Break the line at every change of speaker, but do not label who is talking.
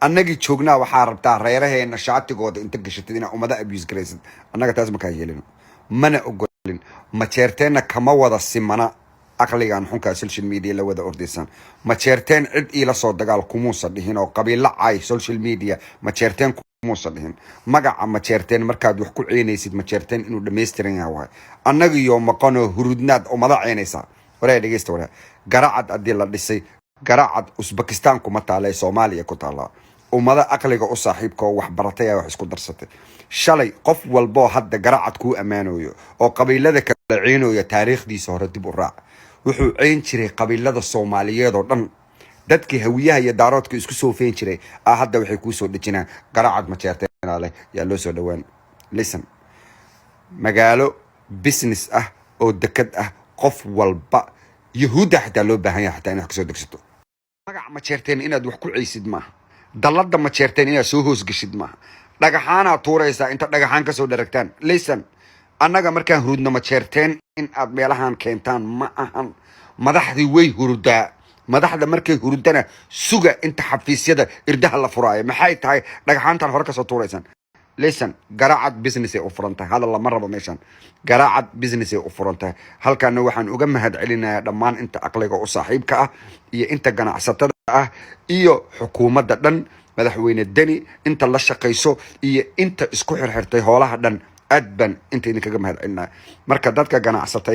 Annagii joognaa waxaa rabtaa reeraheena shaatigooda inta gashatid inaa ummada abuse garaysid. Annaga taas makaa yeelino, mana ogolin. Majeerteenna kama wada simana aqligan xunkaa social media la wada ordaysaan. Majeerteen cid iila soo dagaal kumuusa dhihin oo qabiilo cay social media. Majeerteen kumuusa dhihin. Magaca Majeerteen markaad wax ku ceynaysid, Majeerteen inuu dhammaystiran yahay waay. Annagiyo maqanoo hurudnaad ummada ceynaysaa. Waree dhegeysta, waree, Garacad haddii la dhisay, Garacad Usbakistan kuma taala ee Soomaaliya ku taallaa. Ummado aqliga u saaxiibka oo waxbaratay ayaa wax isku darsatay shalay. Qof walboo hadda Garacad kuu ammaanayo oo qabiilada kala ceynooya, taariikhdiisa hore dib u raac. Wuxuu ceyn jiray qabiilada Soomaaliyeed oo dhan. Dadkii Hawiyaha iyo Daaroodka isku soo feyn jiray ah hadda waxay kuu soo dhejinaan Garacad Majeerteenaa leh, yaa loo soo dhowaan. Listen, magaalo business ah oo dekad ah, qof walba, Yahuudda xataa loo baahan yahay xataa inaad kasoo degsato. Magaca Majeerteen inaad wax ku ceysid maaha. Dallada Majeerteen inaad soo hoosgeshid maaha. Dhagaxaanaad tuuraysaa inta dhagaxaan kasoo dharagtaan. Listen, annaga markaan hurudno, Majeerteen in aad meelahan keentaan ma ahan. Madaxdii way hurudaa. Madaxda markay hurudana suga inta xafiisyada irdaha la furaayo. Maxay tahay dhagaxaantan hore kasoo tuuraysaan? Listen, Garacad business ay u furan tahay. Hadal lama rabo meeshan. Garacad business ay u furan tahay. Halkaana waxaan uga mahad celinayaa dhammaan inta aqliga u saaxiibka ah iyo inta ganacsatada ah iyo xukuumadda dhan, Madaxweyne Deni inta la shaqayso iyo inta isku xirxirtay hoolaha dhan. Aad baan inta idinkaga mahad celinaya. Marka dadka ganacsatay